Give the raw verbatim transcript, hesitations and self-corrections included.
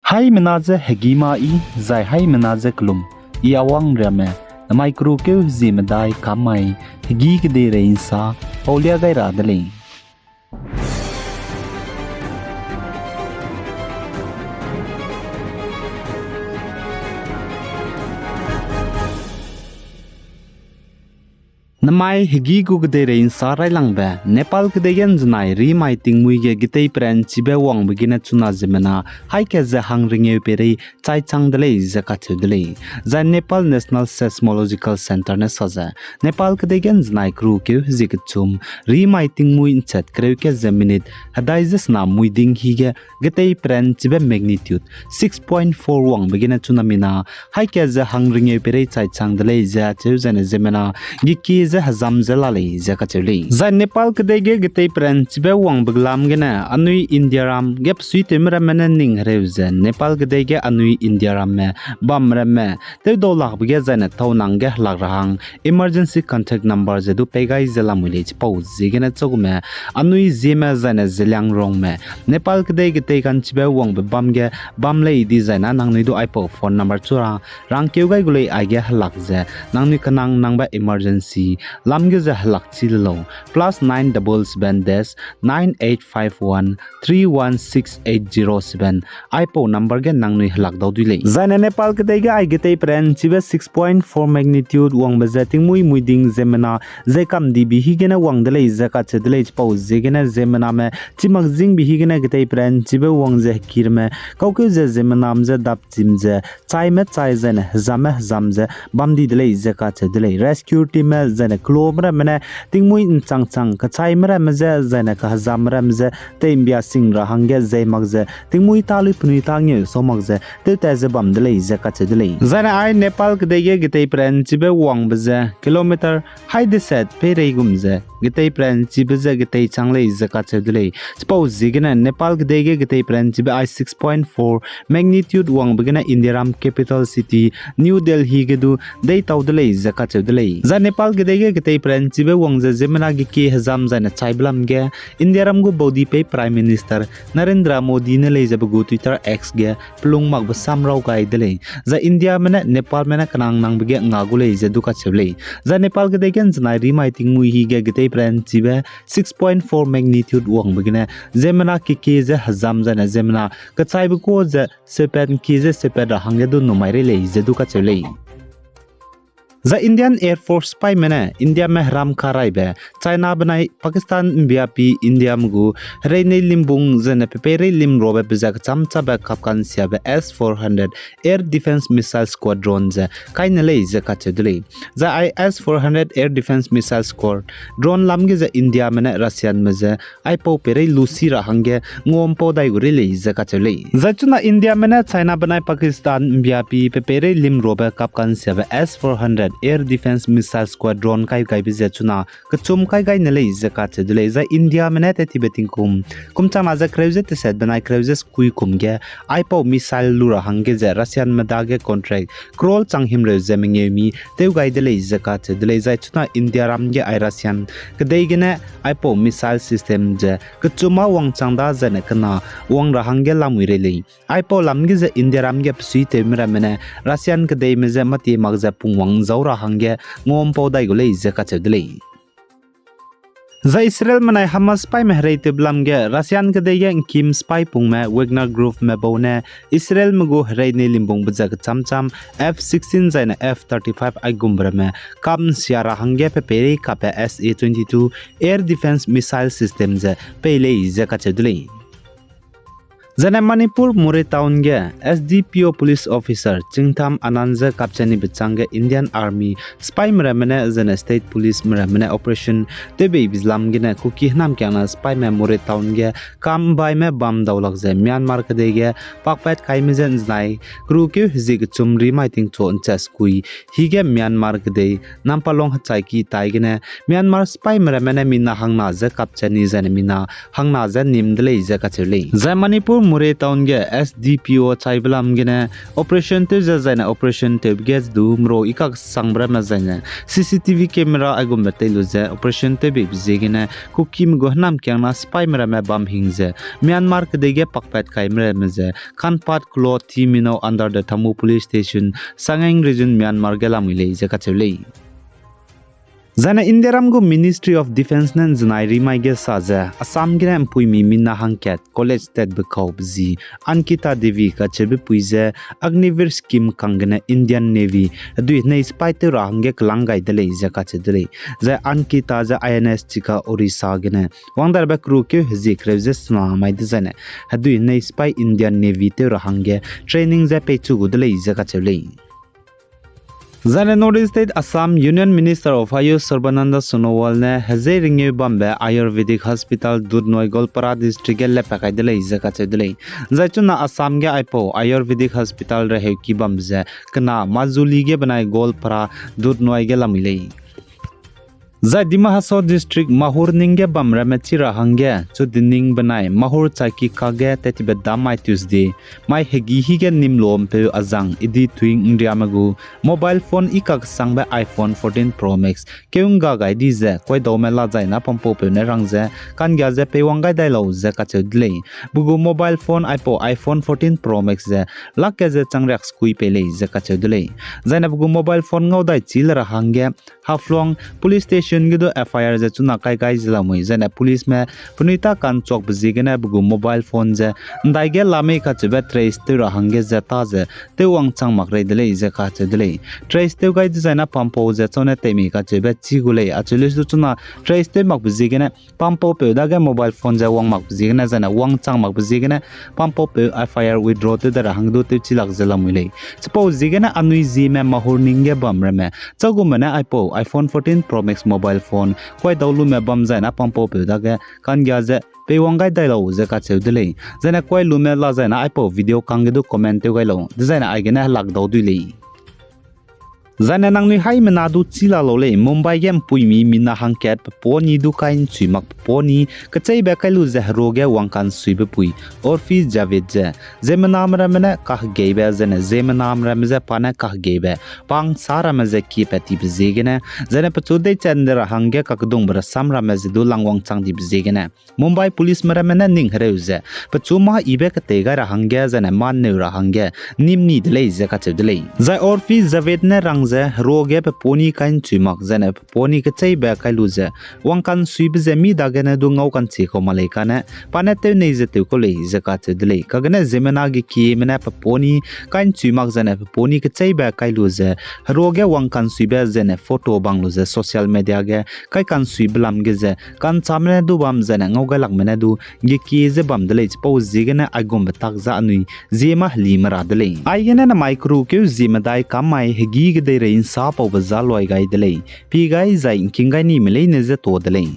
Haimena je hegî ma i, zai haimena je kelum, i awang riamme, namai kerukeu hezie medai kam mai, hegî kedeirei ’nsa paulia gai ra de lei. Namai hegî gu kedeirei ’nsa railangbe, Nepal kedei ge ’nzenai rimai tingmuî ge getei peranchibe wangbe gene chuna ziemmena, haî ka ze hangringeu peirei chaichang de lei ze kacheu de lei. Zai Nepal National Seismological Centre ne sa ze, Nepal kedei ge ’nzenai kerukeu hezie kechum, rimai tingmuî ’nchat kereu ka ze minute hedai ze sena muiding hi ge getei peranchibe magnitude six point four wangbe gene chuna mina, haî ka ze hangringeu peirei chaichang de lei ze acheu zaine ziemmena, gekie ze hezam ze la lei ze kacheu lei. Zai Nepal kedei ge getei peranchibe wangbe lam gene, anui Indiaram ge besuitewme ramme ne ning hereu ze, Nepal kedei ge anui Indiaramme bam ramme, tewdau lakbe ge zaine taunang ge helak ra hang, emergency contact number ze du pei gai ze lamui lei chipau ziegene chagume, anui Zieme zaine Zeliangrongme, Nepal kedei getei ka'nchibe wangbe bam ge bam lei di zaine nangnui du aipau phone number chu ra, rangkeu gai gu lei aige helak ze, nangnui kenang nangbe emergency, lam ge ze helak chi le lau, plus nine double seven dash nine eight five one three one six eight zero seven, aipau number ge nangnui helak dau dui lei. Zaine Nepal kedei ge ai getei peranchibe six point four magnitude wangbe ze tingmuî muiding ziemmena, ze kamdibi higene wang de lei ze kacheu de lei chipau ziegene ziemmename, chimak zingbi higene getei peranchibe wang ze hekirme, kaukeu ze ziemmenam ze dapchim ze, chaime chai zaine hezamme hezam ze bam di de lei ze kacheu de lei. Rescue teamme zaine kelome ramme ne, tingmuî ’nchangchang, kechaime ramme ze, zaine kehezamme ramme ze, tei'mbia sing ra hangge zei mak ze, tingmuî tâ lui penui tâ ngeu sau mak ze, tewtat ze bam de lei ze kacheu de lei. Zaine ai Nepal kedei ge getei peranchibe wangbe ze, kilometer hai deset peirei gum ze, getei peranchibe ze getei chang lei ze kacheu de lei. Chipau ziegene Nepal kedei ge getei peranchibe ai six point four magnitude wangbe gene Indiaram capital city New Delhi ge du deitau de lei ze kacheu de lei. Zai Nepal kedei ge getei peranchibe wang ze ziemmena gekie hezam zaine chaibe lam ge, Indiaram gu baudipei Prime Minister Narendra Modi ne lei ze pe gu Twitter X ge pelung makbe sam raw gai de lei. Zai Indiame ne Nepalme ne kenang nangbe ge nga gu lei ze du kacheu lei. Zai Nepal kedei ge ’nzenai rimai tingmuî hige getei peranchibe six point four magnitude wangbe gene, ziemmena kekie ze hezam zaine ziemmena kechaibe kuâ ze seupat ’ngkie ze seupat ra hangge du numai rei lei ze du kacheu lei. Zai Indian Air Force sipaime ne Indiame heram karaibe, China benai Pakistan ’mbiapi Indiame gu hereine limbung zene pepeirei limrobe peze kecham chabe kapkansiabe S four hundred Air Defense Missile Squadron ze kaine lei ze kacheu de lei. Zai ai S four hundred Air Defense Missile Squadron lam ge ze Indiame ne Russianme ze aipau peirei lusi ra hangge ngampau dai gu rei lei ze kacheu lei. Zai chuna Indiame ne China benai Pakistan ’mbiapi pepeirei limrobe kapkansiabe S four hundred Air Defense Missile Squadron kai gaibe ze chuna kechum kai gai ne lei ze kacheu de lei. Zai Indiame ne tetibe tingkum kum changna ze kereu ze teset benai kereu ze sekui kum ge aipau missile lu ra hangge ze Russianme dage contract crore chang himreu ze mengeumi tew gai de lei ze kacheu de lei. Zai chuna Indiaram ge ai Russian kedei gene aipau missile system ze kechuma wangchang da zaine kena wang ra hangge lamui rei lei. Aipau lam ge ze Indiaram ge pesuitewme ramme ne Russian kedeime je matie mak ze pungwang zau ra hangge ngampau dai gu lei ze kacheu de lei. Zai Israelme nai Hamas sipaime hereitewbe lam ge Russian kedei ge ’ngkim sipai pungme Wagner Groupme bau ne Israelme gu hereine limbungbe ze kecham cham F sixteen zaine F thirty-five aigumbe ramme kap ’nsia ra hangge pepeirei kapbe S A twenty-two Air Defense Missile System ze pei lei ze kacheu de lei. Zaine Manipur Moreh Town ge S D P O police officer Chingtham Anand je kapchanibe chângge Indian Army sipaime ramme ne zaine state policeme ramme ne operation tewbeibe lam gene Kuki hênamkiangna sipaime Moreh Town ge kam ’mbaime bam daulak ze Myanmar kedei ge pakpat kaime je ’nzenai kerukeu hezie kechum rimai tingchu ’nchat sekui hige Myanmar kedei Nampalong hechaiki tai gene Myanmar sipaime ramme ne mina hangna je kapchani zaine mina hangna je nim de lei ze kacheu lei. Zai Manipur Moreh Town ge S D P O Chaibelam gene operation tew ze zaine operation tewbe ge du mro i kak sangbe ramme zaine C C T V camera aigumbe tei lu ze operation tewbeibe ziegene Kukime gu hênamkiangna sipaime ramme bam hing ze Myanmar kedei ge pakpat kaime ramme ze Khanpat Klo Thi Mino under the Thamu Police Station, Sagaing Region, Myanmar ge lamui lei ze kacheu lei. Zaine Indiaram gu Ministry of Defence ne ’nzenai rimai ge sa ze, Assam gene ’mpuimi mina hangkat college tatbe kaube zi Ankita Devi kacheube pui ze Agniveer scheme kang gene Indian Navy hedui henei sipai tew ra hangge kelâng gai de lei ze kacheu de lei. Zai Ankita ze I N S Chikka Odisha gene wangdaibe keru keu hezie kereu ze sena mai dezaine hedui henei sipai Indian Navy tew ra hangge training ze peichu gu de lei ze kacheu lei. Zaine North East State Assam Union Minister of Ayush Sarbananda Sonowal ne hezei ringeu bambe Ayurvedic Hospital Dudhnoi Goalpara District ge lepa kai de lei ze kacheu de lei. Zai chuna Assam ge aipau Ayurvedic Hospital reheuki bam ze kena Majuli ge benai Goalpara Dudhnoi ge lamui lei. Zai Dima Hasao District Mahur ning ge bam ramme chi ra hangge chu dining benai Mahur Chaikika ge tettibe dam mai Tuesday mai hegî hî ge nîmlompeu azang Idi Thuing Ngriame gu mobile phone i kaksangbe iPhone fourteen Pro Max keu ’ngga gai di ze kuaidaume lazaina pampaupeu ne rang ze kanggia ze peiwang gai dai lau ze kacheu de lei. Pe gu mobile phone aipau iPhone fourteen Pro Max ze lak ke ze changriak sekui pei lei ze kacheu de lei. Zaine pe gu mobile phone ngau dai chî le ra hangge Haflong Police Station ge du F I R ze chuna kai gai ze lamui, zaine policeme penui ta ka'nchuakbe ziegene pe gu mobile phone ze ’ndai ge la mei kacheube trace tew ra hangge ze ta ze tew wangchang mak rei de lei ze kacheu de lei. Trace tew gai dezaine pampau ze chau ne tei mei kacheube chî gu lei, acheu lei du chuna trace tew makbe ziegene pampaupeu dage mobile phone ze wang makbe ziegene zaine wangchang makbe ziegene pampaupeu F I R withdraw tew de ra hangge du tewchi lak ze lamui lei. Chipau ziegene anui Zeme Mahur ning ge bam ramme chagumbe ne aipau iPhone fourteen Pro Max mobile phone kuaidau lume bam zaine pampaupeu dage kanggia ze peiwang gai dai lau ze kacheu de lei. Zaine kuai lume lazaine aipau video kangge du comment tew gai lau, dezaine aigene helak dau dui lei. Zaine nangnui haimena du chî la lau lei, Mumbai ge ’mpuimi mina hangkat pe poni du kai ’nchui mak pe poni kecheibe kai lu ze heruage wangka'nsuibe pui Urfi Javed ze, ziemmename ramme ne kahegeibe, zaine ziemmename ramme ze pa ne kahegeibe, pa ’ngsa ramme ze kiepat tibe ziegene, zaine pechu deichande ra hangge kakedungbe rasam ramme ze du lang wangchang dibe ziegene, Mumbai policeme ramme ne ning hereu ze, pechu mâ yibe ketei gai ra hangge, zaine mâ neu ra hangge, nîm ni de lei ze kacheu de lei. Zai Urfi Javed ne rang ze, heruage pe poni kai ’nchui mak, zaine pe poni kecheibe kai lu ze, wangka'nsuibe ze mi dagene du ngau ka'nchi kau ma lei kane, pa ne tew nei ze tew kau lei ze kacheu de lei. Kagene ziemmena gekieme ne pe poni kai ’nchui mak zaine pe poni kecheibe kai lu ze, heruage wangka'nsuibe zaine photo bang lu ze social media ge kai ka'nsuibe lam ge ze, ka'nchame ne du bam zaine ngau gailakme ne du, gekie ze bam de lei. Chipau ziegene aigumbe tak za anui Zeme helime ra de lei. Aigene namai keru keu Zeme dai kam mai hegî kedeirei ’nsapaube za luai gai de lei. Pie gai zai ’ngking gai nime leine ze ta de lei.